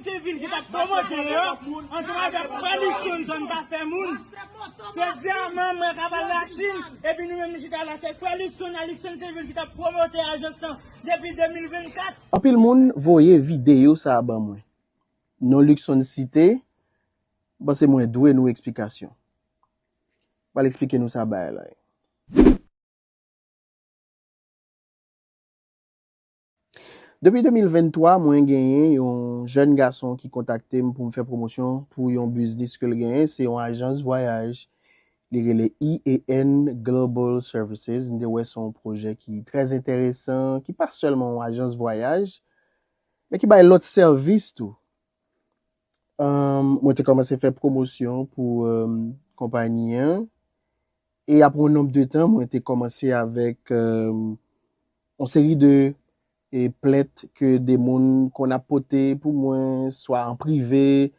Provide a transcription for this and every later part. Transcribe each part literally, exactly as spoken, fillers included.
Sevil ki t ap pwomote yo, ansanm avèk frè Luckson zòn pa fè moun. Se dyaman mwen k ap al Lachin, epi nou menm nou chita la, se frè Luckson a Luckson Sevil ki t ap pwomote ajans lan depi de mil vennkat. Anpil moun voye videyo sa a ban mwen. Non Luckson site, m panse mwen dwe nou eksplikasyon. M pral eksplike nou sa bagay la ye. Depi de mil venntwa, mwen genyen yon jèn gason ki kontakte m pou m fè pwomosyon pou yon biznis ke l genyen. Se yon ajans vwayaj. Li rele E A N Global Services. M te wè se yon pwojè ki trè enteresan, ki pa sèlman yon ajans vwayaj, men ki bay lòt sèvis tou. Mwen te kòmanse fè pwomosyon pou konpayi an. E apre yon nonb de tan, mwen te kòmanse avèk yon seri de plent ke de moun konn ap pote pou mwen, swa an prive,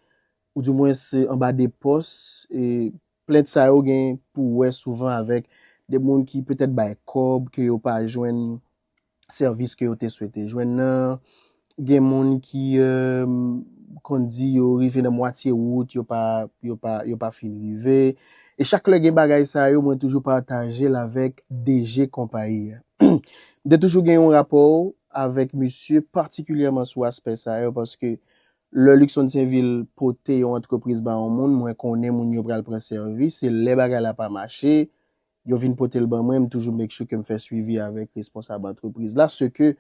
oudimwens anba de pòs. E plent sa yo gen pou wè souvan avèk de moun ki petèt bay kòb ke yo pa jwenn sèvis ke yo te swete jwenn nan. Gen moun ki konn di yo rive nan mwatye wout, yo pa, yo pa, yo pa fin rive. E chak lè gen bagay sa yo, mwen toujou pataje l avèk D G konpayi a. M te toujou gen yon rapò avèk misye, patikilyèman sou aspè sa yo, paske lè Luckson Sainvil pote yon antrepriz ba yon moun, mwen konnen moun yo pral pran sèvis, se lè bagay la pa mache, yo vin pote l ban mwen, m toujou make sure ke m fè swivi avèk responsab antrepriz la, se ke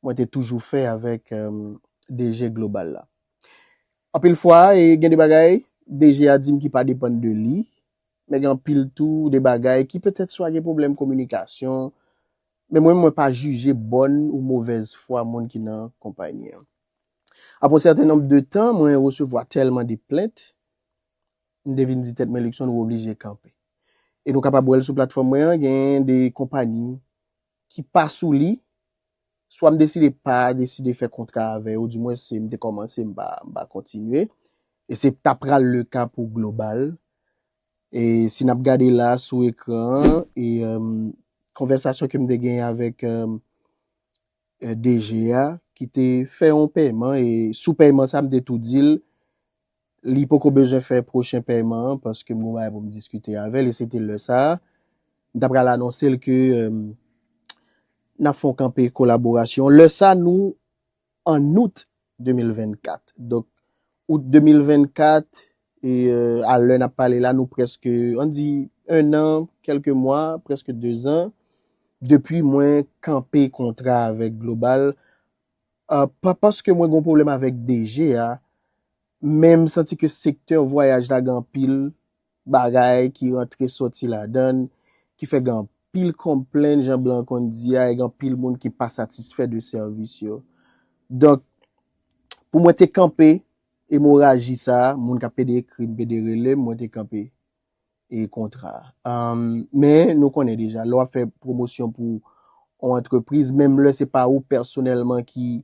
mwen te toujou fè avèk D G global la. Anpil fwa, e gen de bagay D G a di m ki pa depann de li, men gen anpil tou de bagay ki petèt swa gen pwoblèm kominikasyon, men mwen, mwen pa jije bòn ou movèz fwa moun ki nan konpayi an. Apre yon sèten nonb de tan, mwen resevwa tèlman de plent, m te vin di tèt mwen, Luckson, ou oblije kanpe. E nou kapab wè l sou platfòm mwen an, gen de konpayi ki pa sou li, swa m deside pa deside fè kontra avè yo, oudimwens se m te kòmanse, m pa, m pa kontinye. E se ta pral le ka pou Global. E si n ap gade la sou ekran an, e konvèsasyon ke m te genyen avèk D G a, ki te fè yon pèman, e sou pèman sa, m te tou di l, li poko bezwen fè pwochen pèman an, paske m gon bagay pou m diskite avè l, e se te lè sa a, m ta pral anonse l ke n ap fè yon kanpe kolaborasyon. Lè sa, nou an out de mil vennkat. Donk, out de mil vennkat, e a lè n ap pale la, nou prèske, ann di, en an, kèlke mwa, prèske de zan, depi mwen kanpe kontra avèk Global. Pa paske mwen gon pwoblèm avèk D G a, men m santi ke sektè vwayaj la gen anpil bagay ki rantre sòti ladan l, ki fè gen anpil konplenn, jan blan konn di a, e gen anpil moun ki pa satisfè de sèvis yo. Donk, pou mwen te kanpe emoraji sa a, moun k ap pede ekri m, pede rele m, mwen te kanpe e kontra a. Men nou konnen deja, lè w ap fè pwomosyon pou yon antrepriz, menm lè se pa ou pèsonèlman ki